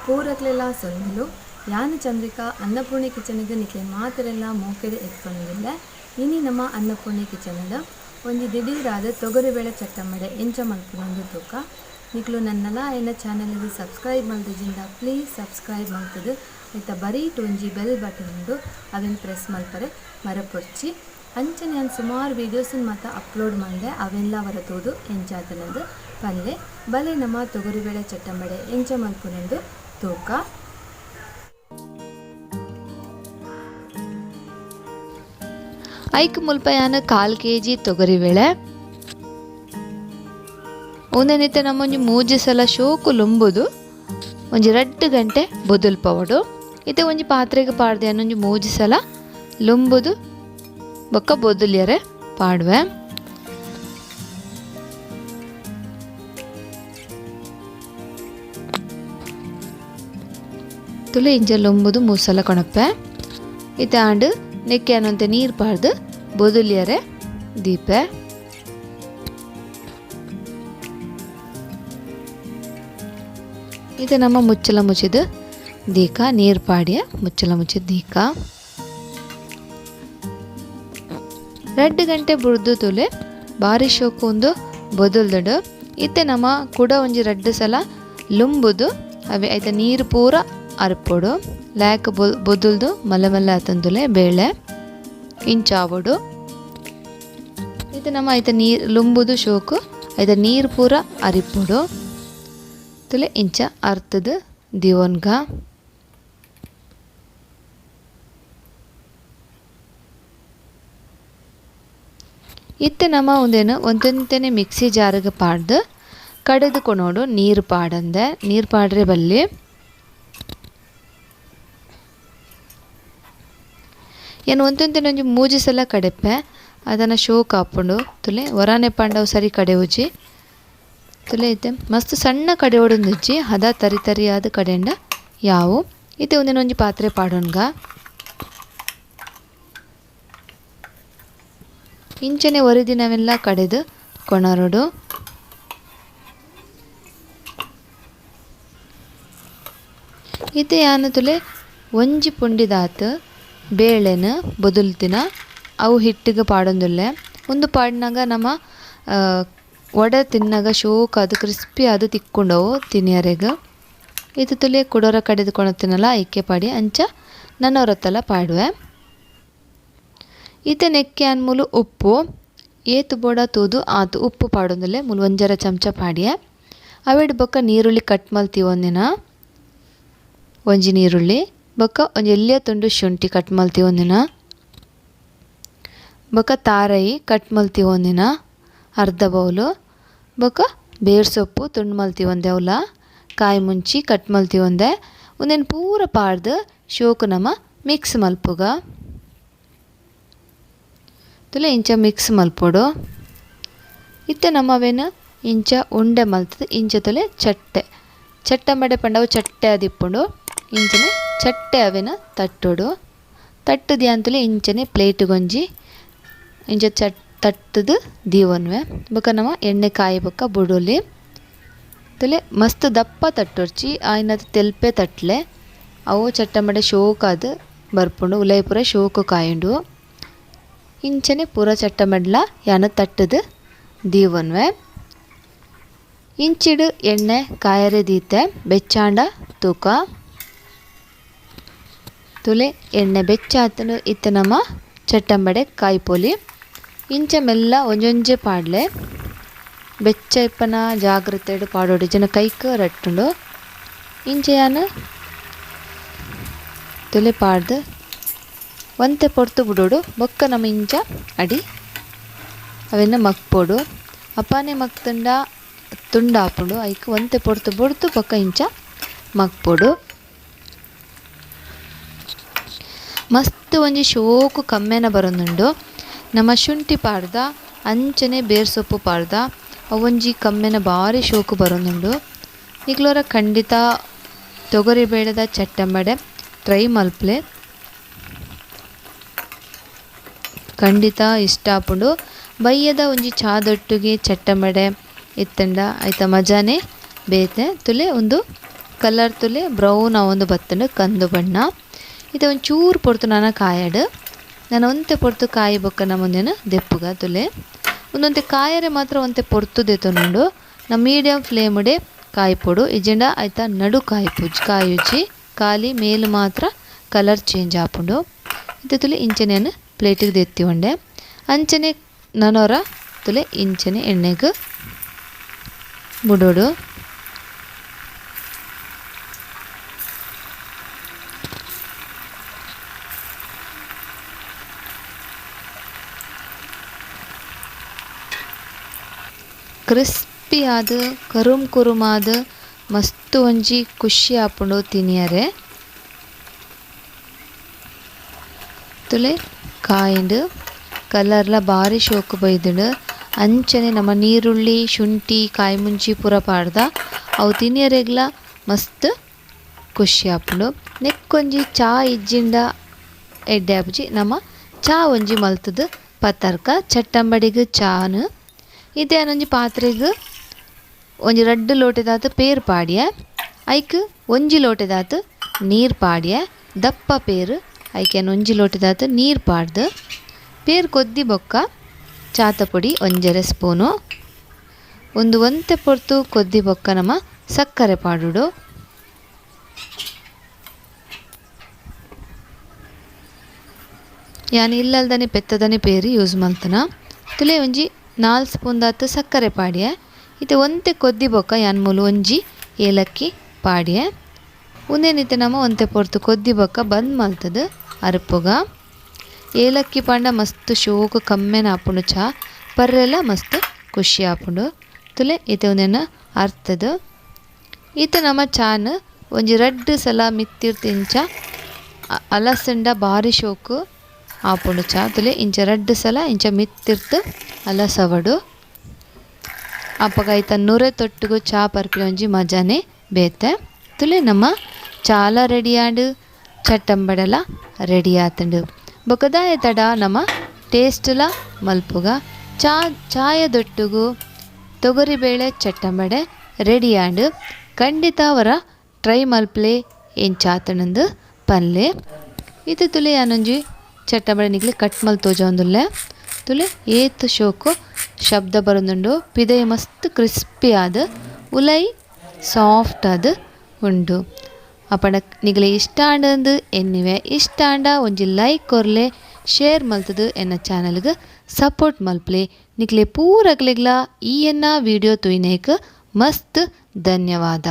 ಪೂರಕ್ಲೆಲ ಸೊಲ್ಮೆಲು. ಯಾನ್ ಚಂದ್ರಿಕಾ ಅನ್ನಪೂರ್ಣೆ ಕಿಚನ್ ಗ್ ನಿಕ್ಲೆ ಮಾತೆರೆಲ ಮೋಕೆಡ್ ಎದ್ಕೊನೊಂದುಲ್ಲೆ. ಇನಿ ನಮ ಅನ್ನಪೂರ್ಣೆ ಕಿಚನ್ ಡ್ ಒಂಜಿ ದಿಢೀರಾದ್ ತೊಗರಿಬೇಳೆ ಚಟ್ಟಂಬಡೆ ಎಂಚ ಮಲ್ಪುನಂದ್ ತೂಕ. ನಿಕ್ಲು ನನ್ನಲ ಎನ್ನ ಚಾನೆಲ್ ಗ್ ಸಬ್ಸ್ಕ್ರೈಬ್ ಮಲ್ದಿಜಿಂಡ ಪ್ಲೀಸ್ ಸಬ್ಸ್ಕ್ರೈಬ್ ಮಲ್ತ್ದ್ ಐತ ಬರೀಟ್ ಒಂಜಿ ಬೆಲ್ ಬಟನ್ ಉಂಡು ಅವೆನ್ ಪ್ರೆಸ್ ಮಲ್ಪರೆ ಮರಪೊರ್ಚಿ. ಅಂಚನೆ ಯಾನ್ ಸುಮಾರ್ ವೀಡಿಯೋಸ್ ನ್ ಮಾತ ಅಪ್ಲೋಡ್ ಮಲ್ದೆ ಅವೆನ್ಲ ಒರ ತೂದು ಎಂಚಾತುಂಡುಂದ್ ಪನ್ಲೆ. ಬಲೆ ನಮ ತೊಗರಿಬೇಳೆ ಚಟ್ಟಂಬಡೆ ಎಂಚ ಮಲ್ಪುನಂದ್ ತೂಕ. ಐಕ್ ಮುಲ್ಪ ಯಾನ್ ಕಾಲ್ ಕೆಜಿ ತೊಗರಿಬೇಳೆ ಉಂದೆನಿತ್ತೆ ನಮ ಒಂಜಿ ಮೂಜಿ ಸಲ ಶೋಕು ಲುಂಬುದು ಒಂಜಿ ರಡ್ಡ್ ಗಂಟೆ ಬೊದುಲ್ಪವೊಡು. ಇತ್ತೆ ಒಂಜಿ ಪಾತ್ರೆಗ್ ಪಾಡ್ದೆ ಯಾನ್ ಒಂಜಿ ಮೂಜಿ ಸಲ ಲುಂಬುದು ಬೊಕ್ಕ ಬೊದುಲ್ಯರೆ ಪಾಡುವೆ. ತುಲೆ ಇಂಚ ಲುಂಬುದು ಮೂಜಿ ಸಲ ಕೊಣಪ್ಪೆ. ಇತ್ತೆ ಆಂಡ್ ನೆಕ್ಕೆ ಅನ್ನೊಂತೆ ನೀರ್ ಪಾಡ್ದು ಬೊದುಲ್ಯರೆ ದೀಪೆ. ಇತ್ತೆ ನಮ್ಮ ಮುಚ್ಚಲ ಮುಚ್ಚಿದ ದೀಕ ನೀರ್ ಪಾಡಿಯ ಮುಚ್ಚಲ ಮುಚ್ಚಿದ ದೀಕ 2 ಗಂಟೆ ಬುಡ್ದು ತುಲೆ ಬಾರಿ ಶೋಕು ಒಂದು ಬೊದುಲ್ದುಂಡು. ಇತ್ತೆ ನಮ್ಮ ಕುಡ ಒಂಜಿ 2 ಸಲ ಲುಂಬುದು ಅವೇ ಐತ ನೀರು ಪೂರ ಅರ್ಪೊಡು. ಲ್ಯಾಕ್ ಬೊದುಲ್ದು ಮಲ್ಲ ಮಲ್ಲ ಆತಂದುಲೆ ಬೇಳೆ ಇಂಚಾವೊಡು. ಇತ್ತೆ ನಮ್ಮ ಐತ ನೀರ್ ಲುಂಬುದು ಶೋಕು ಐತ ನೀರು ಪೂರ ಅರಿಪೊಡು. ತುಲೆ ಇಂಚ ಅರ್ತದು ದಿವೊನ್ಗ. ಇತ್ತೆ ನಮ್ಮ ಉಂದೆನು ಒಂತೆಂತೆನೆ ಮಿಕ್ಸಿ ಜಾರಿಗೆ ಪಾಡ್ದು ಕಡೆದು ಕೊನೋಡು. ನೀರು ಪಾಡಂದೆ ನೀರು ಪಾಡ್ರೆ ಬಲ್ಲಿ. ಏನು ಒಂತೆಂತೆನೆ ಒಂಜಿ ಮೂಜಿ ಸಲ ಕಡೆಪ್ಪೆ ಅದನ್ನ ಶೋಕ್ ಆಪುಂಡು. ತುಲೆ ಒರಾನೆ ಪಾಂಡವು ಸರಿ ಕಡೆ ಉಜ್ಜಿ ತುಲೆ ಇತ್ತೆ ಮಸ್ತ್ ಸಣ್ಣ ಕಡೆ ಒಡಂದುಜ್ಜಿ ಹದ ತರಿ ತರಿಯಾದ ಕಡೆಂಡ ಯಾವು. ಇತ್ತೆ ಒಂದೇನು ಒಂಜಿ ಪಾತ್ರೆ ಪಾಡೋಣ್ಗ. ಇಂಚನೆ ಒರಿದಿನವೆಲ್ಲ ಕಡೆದು ಕೊಣರೋಡು. ಇತ್ತೆ ಯಾನು ತುಲೆ ಒಂಜಿ ಪುಂಡಿದಾತ್ ಬೇಳೆನ ಬೊದುಲ್ತಿನ ಅವು ಹಿಟ್ಟಿಗೆ ಪಾಡೊಂದುಲ್ಲೆ. ಒಂದು ಪಾಡಿನಾಗ ನಮ್ಮ ವಡೆ ತಿನ್ನಾಗ ಶೋಕ್ ಅದು ಕ್ರಿಸ್ಪಿ ಅದು ತಿಕ್ಕೊಂಡವು ತಿನಿಯರೆಗ್. ಇದು ತುಲೆ ಕುಡೋರ ಕಡೆದು ಕೊಣತಿನಲ್ಲ ಐಕೆ ಪಾಡಿ ಅಂಚ ನನ್ನವರತ್ತಲ ಪಾಡುವೆ. ಇತ್ತೆ ನೆಕ್ಕೆ ಅನ್ಮೂಲು ಉಪ್ಪು ಏತು ಬೋಡ ತೂದು ಆತು ಉಪ್ಪು ಪಾಡೊಂದುಲ್ಲೆ. ಮೂಲು ಒಂಜರ ಚಮಚ ಪಾಡಿಯೆ. ಅವೆಡ್ ಬೊಕ್ಕ ನೀರುಳ್ಳಿ ಕಟ್ ಮಲ್ತಿ ಒಂದಿನ ಒಂಜಿ ನೀರುಳ್ಳಿ ಬೊಕ್ಕ ಒಂಜಿ ಎಲ್ಯ ತುಂಡು ಶುಂಠಿ ಕಟ್ ಮಲ್ತಿ ಒಂದಿನ ಬೊಕ್ಕ ತಾರಯಿ ಕಟ್ ಮಲ್ತಿ ಒಂದಿನ ಅರ್ಧ ಬೌಲು ಬೊಕ್ಕ ಬೇರ್ ಸೊಪ್ಪು ತುಂಡು ಮಲ್ತಿ ಒಂದೆ ಅವಲ ಕಾಯಿ ಮುಂಚಿ ಕಟ್ ಮಲ್ತಿ ಒಂದೆ ಒಂದೇನು ಪೂರ ಪಾಡ್ದು ಶೋಕು ನಮ ಮಿಕ್ಸ್ ಮಲ್ಪುಗ. ತುಲೆ ಇಂಚ ಮಿಕ್ಸ್ ಮಲ್ಪೊಡು. ಇತ್ತೆ ನಮ್ಮವೇನು ಇಂಚ ಉಂಡೆ ಮಲ್ತದ ಇಂಚ ತುಲೆ ಚಟ್ಟೆ ಚಟ್ಟಂಬಡೆ ಪಂಡವು ಚಟ್ಟೆ ಅದಿಪ್ಪುಂಡು. ಇಂಚನೆ ಚಟ್ಟೆ ಅವೇನ ತಟ್ಟೊಡು. ತಟ್ಟುದಿ ಅಂತಲೇ ಇಂಚನೆ ಪ್ಲೇಟ್ಗೊಂಜಿ ಇಂಚ ಚಟ್ ತಟ್ಟುದು ದೀವೊನ್ವೆ. ಬೊಕ್ಕ ನಮ ಎಣ್ಣೆ ಕಾಯಿ ಬೊಕ್ಕ ಬುಡೊಲಿ. ತುಲೆ ಮಸ್ತ್ ದಪ್ಪ ತಟ್ಟೊರ್ಚಿ ಆಯ್ನದ ತೆಲ್ಪೆ ತಟ್ಲೆ ಅವು ಚಟ್ಟಂಬಡೆ ಶೋಕಾದ್ ಬರ್ಪುಂಡು. ಉಲೈ ಪೂರ ಶೋಕು ಕಾಯುಂಡು. ಇಂಚನೆ ಪೂರ ಚಟ್ಟಂಬಡ್ಲ ಯಾನ ತಟ್ಟುದು ದೀವೊನ್ವೆ. ಇಂಚಿಡು ಎಣ್ಣೆ ಕಾಯರೆ ದೀತೆ ಬೆಚ್ಚಾಂಡ ತೂಕ. ತುಲೆ ಎಣ್ಣೆ ಬೆಚ್ಚಾತನು ಇತ್ತೆ ನಮ ಚಟ್ಟಂಬಡೆ ಕಾಯ್ಪೊಲಿ. ಇಂಚ ಮೆಲ್ಲ ಒಂಜೊಂಜೆ ಪಾಡ್ಲೆ ಬೆಚ್ಚ ಇಪ್ಪನ ಜಾಗ್ರತೆಡ್ ಪಾಡೊಡು ಜನ ಕೈಕ್ ರಟ್ಟುಂಡು. ಇಂಚ ಯಾನ್ ತುಲೆ ಪಾಡ್ದು ಒಂತೆ ಪೊರ್ತು ಬುಡೊಡು. ಬೊಕ್ಕ ನಮ ಇಂಚ ಅಡಿ ಅವೆನ್ ಮಕ್ಪೊಡು. ಅಪಾನೆ ಮಕ್ತುಂಡ ತುಂಡಾಪುಂಡು. ಐಕ್ ಒಂತೆ ಪೊರ್ತು ಬುಡ್ದು ಬೊಕ್ಕ ಇಂಚ ಮಕ್ಪೊಡು. ಮಸ್ತ್ ಒಂಜಿ ಶೋಕು ಕಮ್ಮೆನ ಬರೊಂದುಂಡು. ನಮ ಶುಂಠಿ ಪಾಡ್ದ ಅಂಚನೆ ಬೇರ್ ಸೊಪ್ಪು ಪಾಡ್ದ ಅವೊಂಜಿ ಕಮ್ಮೆನ ಬಾರಿ ಶೋಕು ಬರೊಂದುಂಡು. ನಿಕ್ಲೋರ ಖಂಡಿತ ತೊಗರಿ ಬೇಳೆದ ಚಟ್ಟಂಬಡೆ ಟ್ರೈ ಮಲ್ಪಲೆ. ಖಂಡಿತ ಇಷ್ಟ ಆಪುಂಡು. ಬಯ್ಯದ ಒಂಜಿ ಚಾದೊಟ್ಟುಗೆ ಚಟ್ಟಂಬಡೆ ಇತ್ತಂಡ ಐತ ಮಜಾನೆ ಬೇತೆ. ತುಲೆ ಉಂದು ಕಲರ್ ತುಲೆ ಬ್ರೌನ್ ಆವೊಂದು ಬತ್ತುಂಡು ಕಂದು ಬಣ್ಣ. ಇತ್ತೆ ಒಂಜಿ ಚೂರು ಪೊರ್ತು ನನ ಕಾಯಡ್. ನನ ಒಂತೆ ಪೊರ್ತು ಕಾಯಿ ಬೊಕ್ಕ ನಮೊಂದೆನ ದೆಪ್ಪುಗ ತುಲೆ. ಉಂದೊಂತೆ ಕಾಯರೆ ಮಾತ್ರ ಒಂತೆ ಪೊರ್ತು ದೆತ್ತೊನುಂಡು. ನ ಮೀಡಿಯಂ ಫ್ಲೇಮ್ ಡೆ ಕಾಯಿ ಪೊಡು. ಇಜ್ಜಿಂಡ ಐತ ನಡು ಕಾಯಿ ಕಾಯುಜಿ ಖಾಲಿ ಮೇಲ್ ಮಾತ್ರ ಕಲರ್ ಚೇಂಜ್ ಆಪುಂಡು. ಇತ್ತೆ ತುಲೆ ಇಂಚನೆ ಪ್ಲೇಟಿಗೆ ದೆತ್ತಿ ಉಂಡೆ. ಅಂಚನೆ ನನೊರ ತುಲೆ ಇಂಚನೆ ಎಣ್ಣೆಗ್ ಬುಡೋಡು. ಕ್ರಿಸ್ಪಿ ಆದ್ ಕರುಮ್ ಕುರುಮಾದ್ ಮಸ್ತ್ ಒಂಜಿ ಖುಷಿ ಆಪುಂಡು ತಿನಿಯರೆ. ತುಲೆ ಕಾಯಿಂಡ್ ಕಲರ್ಲ ಬಾರಿ ಶೋಕು ಬೈದುಂಡು. ಅಂಚನೆ ನಮ್ಮ ನೀರುಳ್ಳಿ ಶುಂಠಿ ಕಾಯಿ ಮುಂಚಿ ಪೂರ ಪಾಡ್ದ ಅವು ತಿನಿಯರೆಗ್ಲ ಮಸ್ತ್ ಖುಷಿ ಆಪುಂಡು. ನೆಕ್ಕೊಂಜಿ ಚಾ ಇಜ್ಜಿಂಡ ಎಡ್ಡೆ ಆಪುಜಿ. ನಮ್ಮ ಚಾ ಒಂಜಿ ಮಲ್ತುದು ಪತರ್ಕ ಚಟ್ಟಂಬಡಿಗ್ ಚಾನ್. ಇತ್ತೆ ಯಾನೊಂಜಿ ಪಾತ್ರೆಗ್ ಒಂಜಿ ರಡ್ಡ್ ಲೋಟೆದಾತ್ ಪೇರ್ ಪಾಡ್ಯೆ. ಐಕ್ ಒಂಜಿ ಲೋಟೆದಾತ್ ನೀರ್ ಪಾಡ್ಯೆ. ದಪ್ಪ ಪೇರ್ ಐಕ್ ಯಾನ್ ಒಂಜಿ ಲೋಟೆದಾತ್ ನೀರ್ ಪಾಡ್ದು ಪೇರ್ ಕೊದ್ದಿ ಬೊಕ್ಕ ಚಾತ ಪೊಡಿ 1.5 ಸ್ಪೂನು. ಒಂದು ಒಂತೆ ಪೊರ್ತು ಕೊದ್ದಿ ಬೊಕ್ಕ ನಮ ಸಕ್ಕರೆ ಪಾಡೋಡು. ಯಾನ್ ಇಲ್ಲಲ್ದನೆ ಪೆತ್ತದನೆ ಪೇರ್ ಯೂಸ್ ಮಲ್ತನ. ತುಲೆ ಒಂಜಿ 4 ಸ್ಪೂನ್ ದಾತ್ ಸಕ್ಕರೆ ಪಾಡ್ಯೆ. ಇತ್ತೆ ಒಂತೆ ಕೊದ್ದಿ ಬೊಕ್ಕ ಯಾನ್ ಮೂಲು ಒಂಜಿ ಏಲಕ್ಕಿ ಪಾಡ್ಯೆ. ಉಂದೆನಿತ್ತೆ ನಮ ಒಂತೆ ಪೊರ್ತು ಕೊದ್ದಿ ಬೊಕ್ಕ ಬಂದ್ ಮಲ್ತದು ಅರ್ಪುಗ. ಏಲಕ್ಕಿ ಪಾಂಡ ಮಸ್ತ್ ಶೋಕು ಕಮ್ಮೆನ ಆಪುಂಡು ಚಾ ಪರ್ರೆಲ ಮಸ್ತ್ ಖುಷಿ ಆಪುಂಡು. ತುಲೆ ಇತ್ತೆ ಉಂದೆನ ಅರ್ತದು. ಇತ್ತೆ ನಮ ಚಾನ್ ಒಂಜಿ ರಡ್ಡ್ ಸಲ ಮಿತ್ತಿರ್ತು ಇಂಚ ಅಲಸಂಡ ಬಾರಿ ಶೋಕು ಆಪುಂಡು ಚಾ. ತುಲೆ ಇಂಚ ರಡ್ಡ್ ಸಲ ಇಂಚ ಮಿತ್ತಿರ್ತು ಅಲಸವಡು. ಅಪಗ ಐತ ನುರೆ ತೊಟ್ಟುಗು ಚಾ ಪರ್ಪಿನ ಒಂಜಿ ಮಜಾನೆ ಬೇತೆ. ತುಲೆ ನಮ್ಮ ಚಾಲ ರೆಡಿ ಆಂಡ್ ಚಟ್ಟಂಬಡೆಲ ರೆಡಿ ಆತುಂಡು. ಬೊಕದಾಯ ತಡ ನಮ್ಮ ಟೇಸ್ಟ್ಲ ಮಲ್ಪುಗ. ಚಾಯದೊಟ್ಟುಗು ತೊಗರಿಬೇಳೆ ಚಟ್ಟಂಬಡೆ ರೆಡಿ ಆಂಡ್. ಖಂಡಿತ ಅವರ ಟ್ರೈ ಮಲ್ಪಲೆ ಎಂಚಾತುಂಡು ಪನ್ಲೆ. ಇತ್ತೆ ತುಲೆ ಯಾನೊಂಜಿ ಚಟ್ಟಂಬಡೆ ನಿಕ್ಲೆ ಕಟ್ ಮಲ್ತ್ ತೋಜೊಂದುಲ್ಲೆ. ತುಲೆ ಏತ್ ಶೋಕು ಶಬ್ದ ಬರೊಂದುಂಡು. ಪಿದಯಿ ಮಸ್ತ್ ಕ್ರಿಸ್ಪಿ ಆದ್ ಉಲೈ ಸಾಫ್ಟ್ ಆದ್ ಉಂಡು. ಅಪಂಡ ನಿಗಲೆ ಇಷ್ಟ ಆಂಡಂದು ಎನ್ನಿವೆ. ಇಷ್ಟ ಆಂಡ ಒಂಜಿ ಲೈಕ್ ಕೊರ್ಲೆ, ಶೇರ್ ಮಲ್ತದು ಎನ್ನ ಚಾನಲ್ಗ್ ಸಪೋರ್ಟ್ ಮಲ್ಪಲೆ. ನಿಕ್ಲೆ ಪೂರಗ್ಲೆಗ್ಲ ಈ ಎನ್ನ ವಿಡಿಯೋ ತೂಯಿನೇಕ್ ಮಸ್ತ್ ಧನ್ಯವಾದ.